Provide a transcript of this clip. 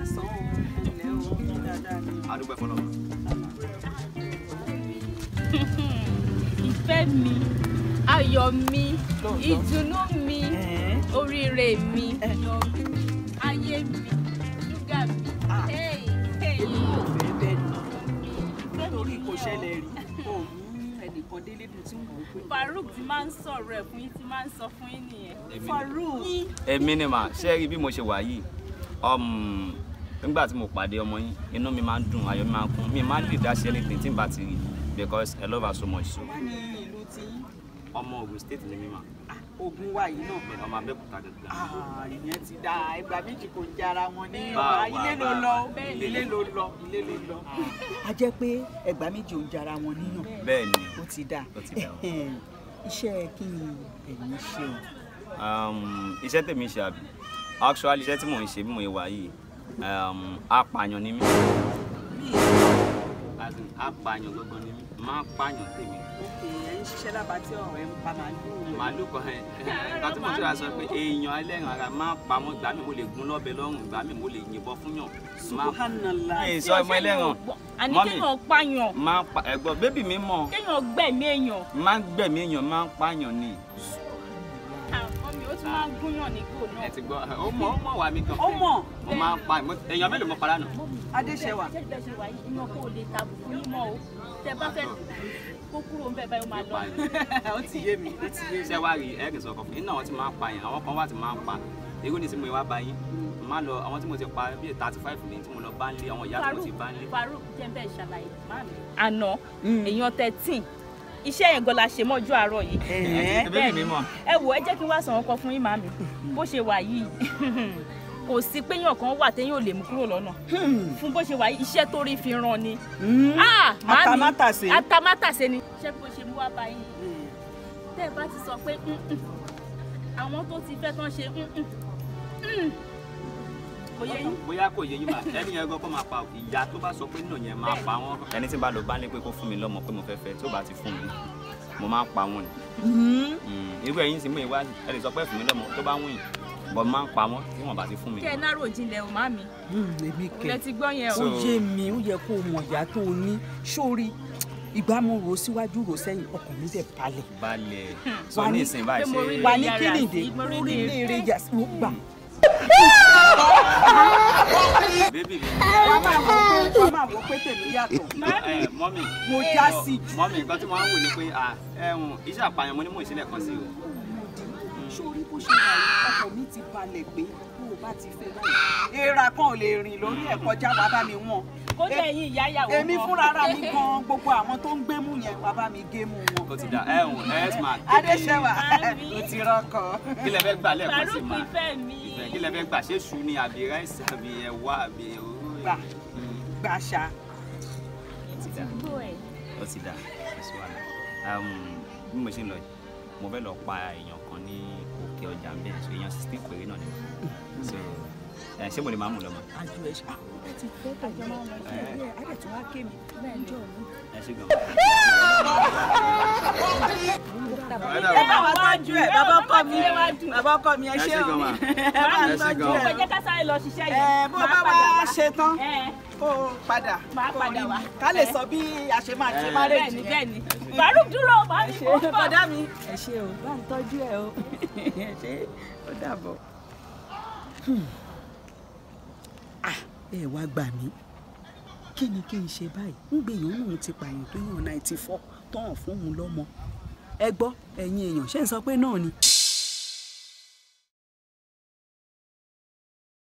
káàsán o, ẹ̀lẹ́ o, dáadáa ni. Adúpẹ́ fọlọ́. Ìfẹ́ mi, ayọ̀ mi, ìdùnnú mi, oríire mi, ayé mi, ṣúgà mi. Èmi kò fẹ́ bẹ́ẹ̀ ni, nítorí kò ṣẹlẹ̀ rí, kò mú ẹnìkan délé dùn tí ń wò ó pé. Farouk ti máa ń sọ̀rọ̀ ẹ̀ fún yín, ti máa ń sọ fún yín nìyẹn. Farouk. Èmi ni mà, ṣé rí bí mo ṣe wà yìí, nígbà tí mo pàdé ọmọ yín, inú mi máa ń dùn, ayọ̀ mi máa ń kún, mi máa ń lè dá sí anything tí n bá ti rí because I love her so much. Wá ní ìlú tí ọmọ Ògùn state ni mí mà. Ògùn wa yìí náà. Bẹ́ẹ̀ni, ọmọ Abẹ́òkúta gangan. Ìyẹn ti da ìgbà méjì kò ń jara wọn ní ọba ilé ló lọ, ilé ló lọ, ilé ló lọ. A jẹ́ pé ẹgbàá méjì ò ń jara wọn níyàn. Bẹ́ẹ̀ni. Ó ti da. Ó ti da. Iṣẹ́ kí ni ẹ̀yin ṣe o? Iṣẹ́ tèmi ṣe àbí? Actually iṣẹ́ tí mò ń ṣe bí mo ṣe wà yìí, apààyàn ni mí. As in, apààyàn gangan ni mí. Máa pààyàn tèmi. Ok, ẹ ń ṣiṣẹ́ lábàtí ọ̀rọ̀ ẹ̀ ń pa màálù. Màálù kan ẹ̀. Nǹkan tí mo ti rà sọ pé èèyàn ẹlẹ́ran ara máa pa wọ́n, ìgbà mi mo lè gún lọ́bẹ lọ́rùn, ìgbà mi mo lè yìnbọn fún yàn. Subhanallah. Mi ì sọ ọmọ ẹlẹ́ran. Àní kéèyàn pààyàn. Máa pa ẹ̀gbọ́n bébì mi mọ̀. Kéèyàn gbẹ̀mí èèyàn. Máa ń gbẹ̀mí èèyàn, máa ń pààyàn ni. Mọ́mí, ó tún máa ń gúnyàn ní gò náà. Ẹ ti gbọ́, ó mọ̀ wá mi gan. Ó mọ̀. Mo máa ń pa èèyàn mélòó mo pa lánàá. Adéṣẹwà. Ṣé ìyàn kò lè tàbùkù yín mọ́ o? Tẹ bá fẹ́ kó kúrò ń bẹ̀ báyìí ó máa lọ. Ó ti yé mi, ó ti yé mi. Ṣé wàá rí ẹ̀rìn sọ̀kọ̀ fún iná àwọn tí máa ń pa yẹn, àwọn kan wà tí máa ń pa. Irú ní tí mo wá bá yín, má lọ àwọn tí mo ti pa bíi 35 ní tí mo lọ bá ń lé, àwọn ìyá tí mo ti bá ń lé. Farouk jẹ́ bẹ́ẹ̀ ṣàlàyé máàmí. Àná èèyàn 13 iṣẹ́ yẹn gan la ṣe mọ́jú àárọ̀ yìí. Bẹ́ẹ̀ mi mọ̀. Ẹ wò, ẹ jẹ́ kí n wá sọ̀rọ̀ kan fún yín màmí. Bó ṣe wà yìí, kò sí pé èèyàn kan wà téèyàn ò lè mú kúrò lọ́nà. Fún bó ṣe wà yìí, iṣẹ́ tó rí fi ràn ni. Atamátàsé. Atamátàsé ni. Ṣé bó ṣe mú wá bá yín? Tẹ́ ẹ bá ti sọ pé àwọn tó ti fẹ́ tán ṣe kò yé yín. Bóyá kò yé yín mà, ẹni yẹn gan kó máa pa ìyá tó bá sọ pé nù yẹn máa pa wọ́n. Ẹni tí n bá lọ bá ní pé kó fún mi lọ́mọ pé mo fẹ́ fẹ́, tó bá ti fún mi, mo máa ń pa wọ́n ni. Irú ẹ̀yin sì mú ìwá ẹ lè sọ pé fún mi lọ́mọ tó bá wùn yín, bọ́ máa ń pa wọ́n tí wọ́n bá ti fún mi. Kẹ́ ẹ náró jinlẹ̀ o màmí. Èmi kẹ̀. Lẹ ti gbọ́ yẹn o. Ó yé mi, ó yẹ kó o mọ̀ ìyá tó o ní. Sórí ìgbà mo rò síwájú rò sẹ́yìn, ọkàn mi dẹ̀ balẹ̀. Balẹ̀. Sọ ní ìsìn báyìí ṣe. Wà ní kílìdé, orílẹ̀-èdè yà gbà. Bébì mi. Wọ́n máa wọ pé tèmi yàtọ̀. Mọ́mì. Mo já sí jù. Mọ́mì, nǹkan tí mo máa ń wò ni pé iṣẹ́ àpàyàn mo ní mò ń sílẹ̀ kan sí o. Sórí bó ṣe wà yìí, ọkàn mi ti balẹ̀ pé bó o bá ti fẹ́ báyìí. Èèrà kan ò lè rìn lórí ẹ̀ kọjá wàá bá mi wọ̀n. Kódà ẹ̀yin ìyá ìyàwó gan. Èmi fúnra ra mi gan, gbogbo àwọn tó ń gbé mú yẹn wàá bá mi gé mú wọn. Ó ti dà ẹ̀hún ẹ̀ máa. Adéṣẹwà, ó ti rọkọ. Kí lẹ fẹ́ gbà lẹ́ẹ̀kan sí ma? Farouk ìfẹ́ mi. Ìfẹ́ kí lẹ fẹ́ gbà, ṣé ṣu ni àbí ráìsì àbí ẹ̀wà àbí òróró? Gbà gbà ṣá. Ó ti dà. Ó ti dà. Bí mo ṣe ń lọ yìí, mo fẹ́ lọ pa èèyàn kan ní òkè ọjà ń bẹ̀, so èèyàn 16 péré náà ni. So ṣé mo lè máa mú lọ mọ́? Àjọ ẹ̀ ṣe ẹ ti fẹ́ tàjọ máa lọ sí ẹ̀ ẹ̀ tí wàá ké mi níjọ́ mi. Ẹ ṣe gan. Ẹ bá wa tọ́jú ẹ̀, bàbá ọkọ mi, bàbá ọkọ mi, ẹ ṣé o. Ẹ bá ń tọ́jú ẹ̀. Ẹ jẹ́ ká sáré lọ ṣiṣẹ́ yẹn. Ẹ bó bá wá ṣe tán, kó o padà, kó o rí mi. Ká lè sọ bí a ṣe máa ṣe márèjì yẹn. Bẹ́ẹ̀ni, Farouk dúró, màá ní kó bọ̀. Bọ̀dá mi. Ẹ ṣé o, bá ń tọ́jú ẹ o. Ẹ ṣé, ó dàbọ̀. Ẹ wá gbà mí, kí ni kí n ṣe báyìí? Ń gbé èèyàn lòun ti pààyàn tó yàn 94 tán fún òun lọ́mọ. Ẹ gbọ́, ẹ̀yin èèyàn, ṣé ń sọ pé náà ni.